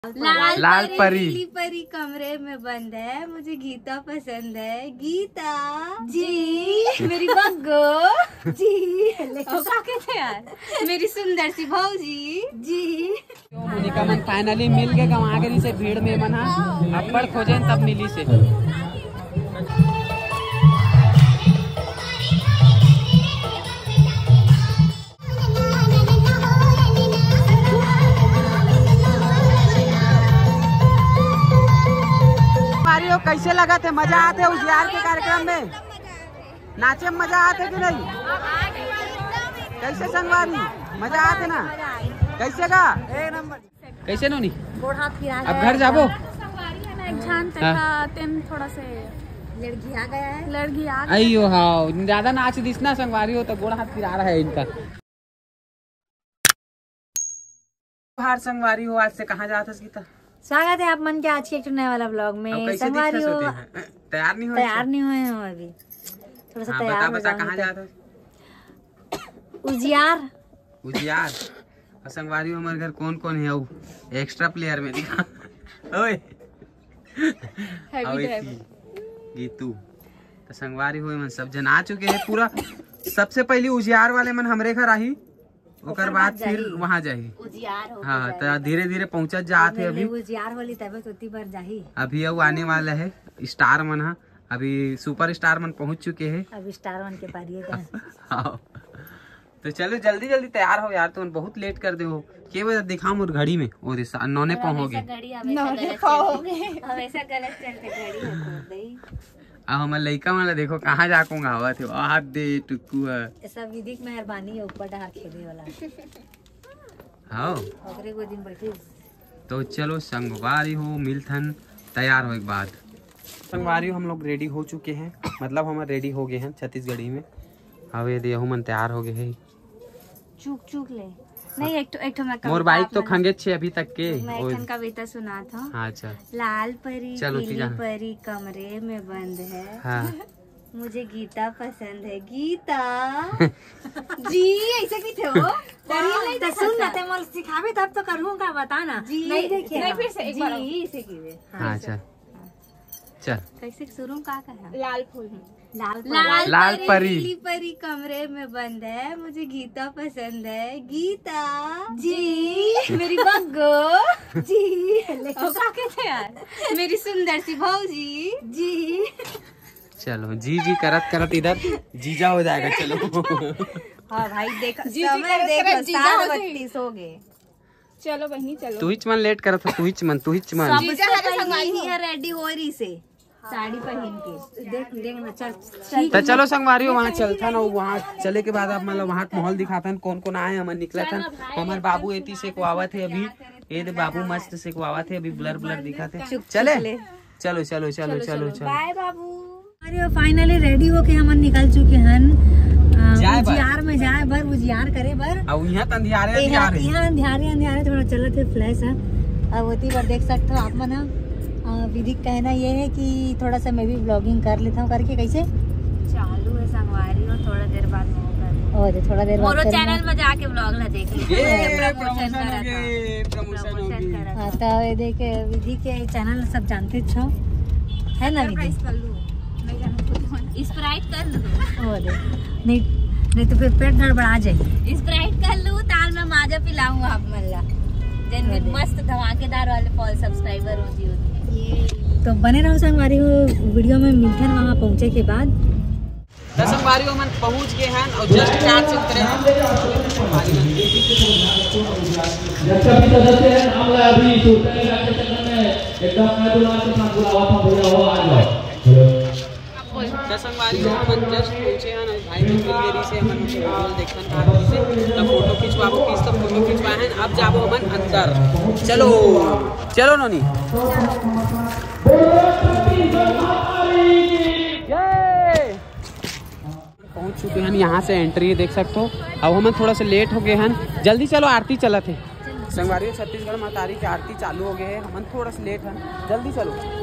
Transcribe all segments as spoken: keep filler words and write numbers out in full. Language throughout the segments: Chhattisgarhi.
लाल लाल परी, परी। नीली परी कमरे में बंद है, मुझे गीता पसंद है। गीता जी। मेरी बग्गो जी। और का कहते यार, मेरी सुंदर सी भौजी जी। मोनिका मन finally मिल के गंवा गे रिहिसे भीड़ में मन हा। अब्बड़ खोजेन तब मिलिसे। संगवारी हो, कैसे लगत हे? मजा आत हे उजियार के कार्यक्रम में? नाचे में मजा आत हे कि नहीं? कैसे संगवारी, मजा आत हे ना? कैसे गा? कैसे नोनी? गोड़ हाथ पिरा अब घर जाबो? एक झान हाँ। तेन थोड़ा से लड़घिया गया है। लड़घिया गया। अइयो हाँ, ज्यादा नाच दिस ना संगवारी हो तो गोड़ हाथ पिरा रहा है इनका। हार संगवारी हो, आज से कहाँ जात हस गीता? स्वागत है आप मन के आज के एक ठो नए वाला vlog में। अब कैसे संगवारी दिखत हो, होते हैं? तैयार नहीं हो तैयार नहीं हुए हो अभी, थोड़ा सा हाँ, तैयार बता, हो बता, जाऊंगी कहाँ तो। जात हस? उजियार। उजियार। और संगवारी हो, हमारे घर कौन कौन है? वो extra player में दिखा। ओए। Heavy अउ driver। एती गीतू। तो संगवारी हो, मन सब जन आ चुके हैं पूरा। सबसे पहली उजियार वाले मन हमरे घर आही, ओकर ओकर बाद बाद फिर जाही। वहाँ जाही। उजियार होके हाँ, जाही। तो धीरे धीरे पहुँचत जात है पहले अभी। उजियार वाली तबे तो ओती बर जाही। अभी अउ आने वाला है स्टार मन हा, अभी सुपर स्टार मन पहुँच चुके हैं। अब स्टार मन के पारी है। हाँ। तो चलो जल्दी जल्दी तैयार हो यार, तुम बहुत लेट कर दे हो। के बजे दिखा मोर घड़ी में? ओ दे सा-, नौने पाँव हो हमेशा गए। घड़ी हमेशा नौने गलत पाँव हो चलती। गए। हमेशा गलत चलते घड़ी है तो दई। अब हमर लइका मन ला देखो कहाँ जाको गावत हे। आ दे टुकु है। ऐसा विधिक मेहरबानी है ऊपर डार खेले वाला। हाँ। ओकरे गोदी में बैठी। तो चलो संगवारी हो, मिलथन तैयार हो एक बाद। संगवारी हो, हम लोग रेडी हो चुके हैं, मतलब हम रेडी हो गए हैं छत्तीसगढ़ी में। अब ये दे, यहू मन तैयार हो गए हैं। चूक चूक ले। नहीं, एक ठो, एक ठो मैं मोर कविता बाइक आप तो मन खंगे छे अभी तक के। मैं एक ओए। ठन कविता सुनात हूँ। हाँ, अच्छा। लाल परी, चलो, पीली परी कमरे में बंद है। हाँ। मुझे गीता पसंद है। गीता। जी, ऐसे की थे वो? करिए नहीं तो सुन ना, ते मोल सिखावे तब तो करूँगा, बता ना। जी। नहीं देखे नहीं, ना। फिर से एक बार जी, और। इसे की वे। हाँ, हाँ, अच्छा। चल। कैसे शुरू का कहा? लाल फूल। लाल लाल परी। परी, परी। नीली परी कमरे में बंद है, मुझे गीता पसंद है। गीता। जी। मेरी बग्गो। जी। और का कहते यार? मेरी सुंदर सी भौजी। जी। चलो, जी जी करत करत इधर जीजा हो जाएगा। चलो। हाँ भाई, देखो, जी जी समय करत देखो, करत जीजा हो सात जाएगी। बत्तीस हो गए। चलो बहिनी, चलो। तुहिच मन लेट करत हो, तुहिच मन, तुहिच मन। सबसे जीजा हरे पहले संगवारी ही हो। है रेडी हो रही से, साड़ी पहन के। देख, देख ना, चल, चल। तो चलो संगवारी हो, वहाँ चलथन, वहाँ चले के बाद आप मतलब वहाँ के माहौल दिखाथन, कौन कौन आए, हमन निकलथन। चलो भाई, हमार बाबू एकदम एती से सुनार कुआवत है अभी, सुनार ये दे बाबू मस्त से कुआवत है अभी, ब्लर ब्लर दिखाते। चुप, चले। चुप ले। चलो, चलो, चलो, चलो, चलो, चलो। चलो। बाय बाबू। अरे, finally ready होके हमन निकल चुके हन, अ, जाए बर। उजियार में जाए बर, उजियार करे बर। अब यहाँ त अंधियारे, ए, अंधियारे। यहाँ अंधियारे, अंधियारे थोड़ा चलत है, flash है। अब ओती बर देख सकते हो आप मन ह, अ, विधि का कहना ये है कि थोड़ा सा मैं भी vlogging कर लेता हूँ करके। कैसे? चालू है संगवारी हो, थोड़ा देर बाद वो कर। ओ, तो थोड़ा देर बाद मोरो करूँगा। Channel में जाके vlog ला देख लीजिए। ये promotion promotion हो करत गए, है। Promotion हो promotion गए। करत हाँ, है। तो ये देख, विधि के channel सब जानते छो, है ना विधि? Surprise कर लूँ। Sprite कर लूँ। ओ दे। नहीं, नहीं तो फिर पेट गड़बड़ा जाए। Sprite कर लूँ, ताल में माजा पिलाऊँ आप मन ला। जन भी अरे। मस्त धमाकेदार वाले फॉल subscriber हो जी होती। तो बने रहो संगवारी हो, video में मिलते हैं वहाँ पहुँचे के बाद। तो संगवारी हो, हमन पहुँच गए हैं और just car से उतरे हैं। जब सभी सदस्य हैं, हम लोग अभी इस होटल में जाके चक्कर में एकदम मैं बुला के साथ बुलावा था, भैया हो आ जाओ। तो संगवारी हो, हमन just पहुँचे हैं, अभी भाई लोग मिल गए से हमन उनके video देखन कहा से, तब फोटो खिंचवाबो किस, तब फोटो खिंचवाए हैं। अब जाबो हमन अंदर। चलो, चलो नोनी। जय। पहुंच चुके हैं, यहाँ से entry देख सकते हो। अब हमन थोड़ा सा late हो गए हैं, जल्दी चलो, आरती चलत है। संगवारी हो, छत्तीसगढ़ महतारी के आरती चालू हो गए है, हमन थोड़ा सा late हैं, जल्दी चलो।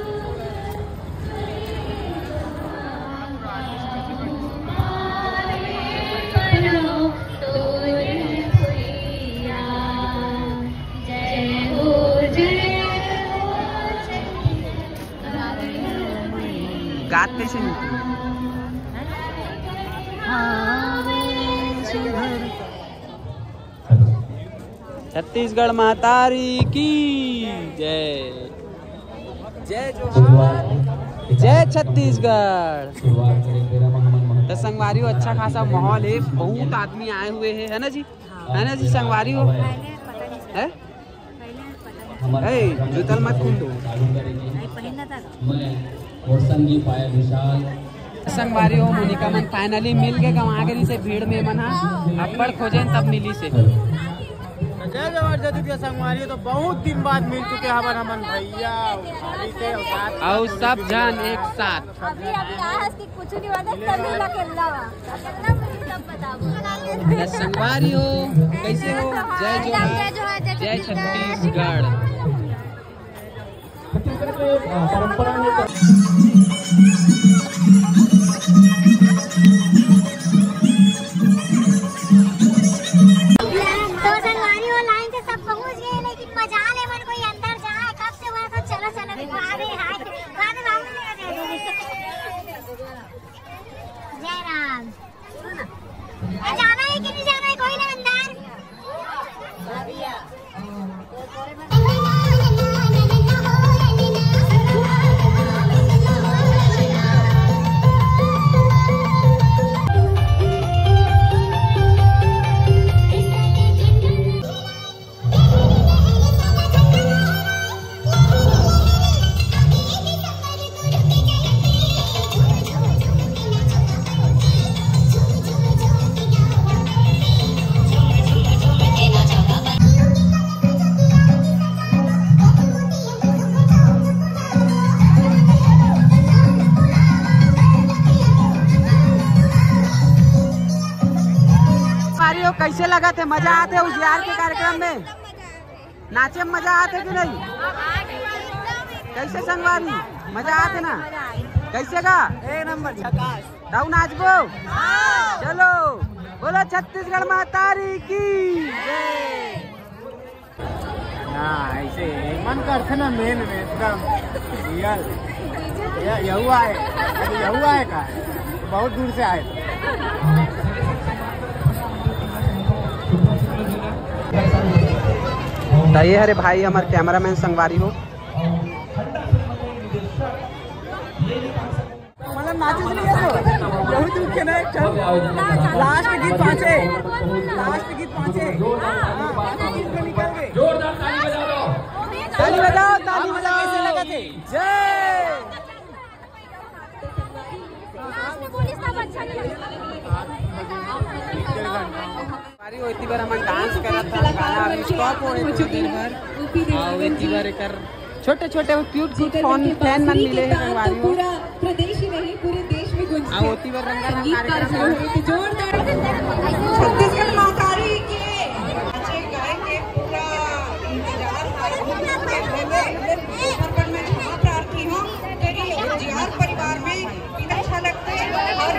गात कैसे निकली? छत्तीसगढ़ महतारी की जय। जय जोहार, जय छत्तीसगढ़। तो संगवारी हो, अच्छा खासा माहौल है, बहुत आदमी आए हुए हैं, है ना जी? है ना जी संगवारी हो? है? ए, जूतल मत खून दो। संगवारी हो, मोनिका मन finally मिल के गंवा गे रिहिसे भीड़ में मन हा अब्बड़ खोजे तब मिलिसे। जय जवान जय जोहार संगवारी हो, तो बहुत दिन बाद मिल चुके हमन, हमन भैया, भाभी से और साथ अउ सब जन एक साथ। अभी, अभी आया है कि कुछ नहीं हुआ था, तभी लकेल्ला हुआ। कितना मुझे सब बताओ। संगवारी हो, कैसे हो? जय जोहार, जय छत्तीसगढ़। छत्तीसगढ़ के, अ, परंपरा में तो संगवारी हो, लाइन से सब पहुंच गए, लेकिन मजा ले मन कोई अंदर जाए, कब से हुआ तो चलो, चलो, बाद में, हाय, बाद में, बाद में। जय राम। ए, जाना है कि नहीं जाना है, कोई ना अंदर? संगवारी हो, कैसे लगत हे? मजा आत हे उजियार के कार्यक्रम में? नाचे में मजा आत हे कि नहीं? कैसे संगवारी, मजा आत हे ना? कैसे गा? एक नंबर, झकास। ताऊ नाचबो? चलो, बोलो छत्तीसगढ़ महतारी की। ना, ऐसे मन करथे ना, मेन में एकदम रियल। ये, यहू आए, यहू आए का? बहुत दूर से आए। त ये हरे भाई, हमर कैमरामैन संगवारी हो। मतलब नाचे से नहीं है तो, यही दुख है ना, एक क्षण। लास्ट गीत पाछे, लास्ट गीत पाछे। हाँ, बाकी गीत में निकल गए। जोरदार ताली बजा दो। ताली बजाओ, ताली बजाओ। कैसे लगा थे? जय। लास्ट में बोली सब अच्छा नहीं लगा। अरे, वो इतनी बार हमन डांस करत हन, गाना अभी स्टॉप हो रहे थोड़ी देर भर। अउ इतनी बार एकर छोटे छोटे वो क्यूट क्यूट फैन फैन मन मिले हैं संगवारी हो। पूरा प्रदेश ही नहीं, पूरे देश में गूंजते हैं। अउ ओती बार रंगारंग कार्यक्रम हो रहे थे, जोरदार। छत्तीसगढ़ महतारी के नाचे गाए के पूरा इंतजार था। ऊपर पर मैं क्षमा प्रार्थी हूँ, तेरी उजियार परिवार में अच्छा लगता है। हर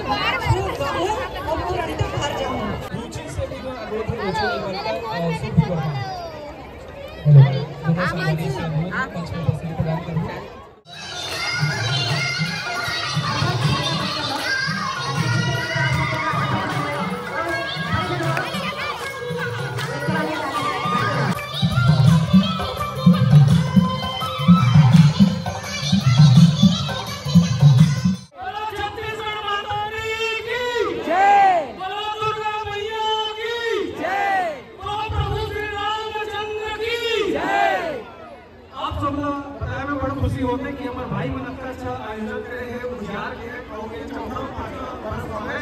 बार खूब गाऊं और तुरंत हार जाऊं। रुचि से भी मैं अनुरोध है, रुचि लेकर, अ, सुर भी बढ़ाएं। हेलो, दोनों संगवारी से अनुरोध है, मंच पर उपस्थिति प्रदान करूं। बोलो छत्तीसगढ़ महतारी की जय। बोलो दुर्गा मैया की जय। बोलो प्रभु श्री रामचंद्र की जय। आप सब ला बताए में बड़ खुशी होथे कि हमर भाई मन अतका अच्छा आयोजन करे हे, उजियार के, अउ ये चौदह पाँच बरस हवे,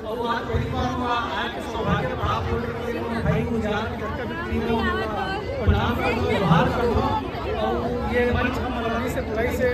अउ आज पहली बार हुआ, आए के सौभाग्य प्राप्त होने के लिए हमर भाई उजियार के जतका भी टीम हे, उनका प्रणाम कर दो, आभार कर दो, अउ ये मंच हम मनोरंजन से बुलाई से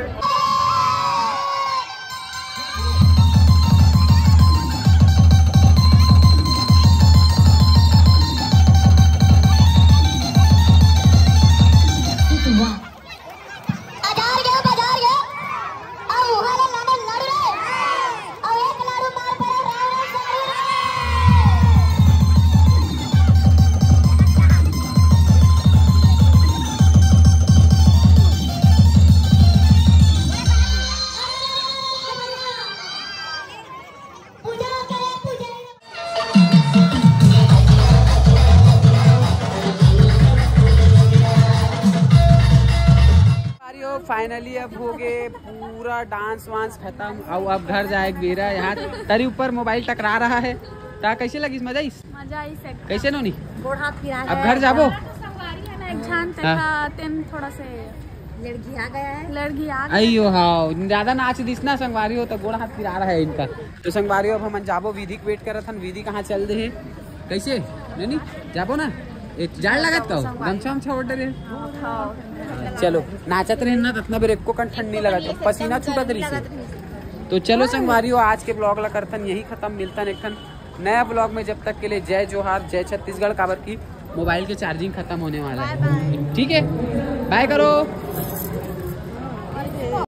फाइनली अब हो गए पूरा डांस वांस खत्म। अब अब घर जाए के बेरा। यहाँ तरी ऊपर मोबाइल टकरा रहा है। ता कैसे लगिस, मजा आइस? मजा आइस एकदम। कैसे नोनी? गोड़ हाथ पिरा अब घर जाबो? संगवारी है ना एक झन, तेखा तेन थोड़ा से लड़की आ गया है। लड़की आ गई। अयो हाँ, ज्यादा नाच दिस ना संगवारी हो तो गोड़ हाथ पिरा रहा है इनका। तो संगवारी हो, अब हमन जाबो, विधि के वेट करत हन। विधि कहाँ चल दे है? कैसे नोनी, जाबो ना? ए, जाड़ लगत का हो? गमछा वमछा ओढ़ डरे। चलो, नाचत रहे ना, ततना बेर एको कन ठंड नहीं लगत, पसीना छूटत रही। तो चलो संगवारी हो, आज के ब्लॉग ला करथन यही खत्म। मिलतन एक ठन नया ब्लॉग में। जब तक के लिए जय जोहार, जय छत्तीसगढ़। काबर की मोबाइल के चार्जिंग खत्म होने वाला है। ठीक है, बाय करो।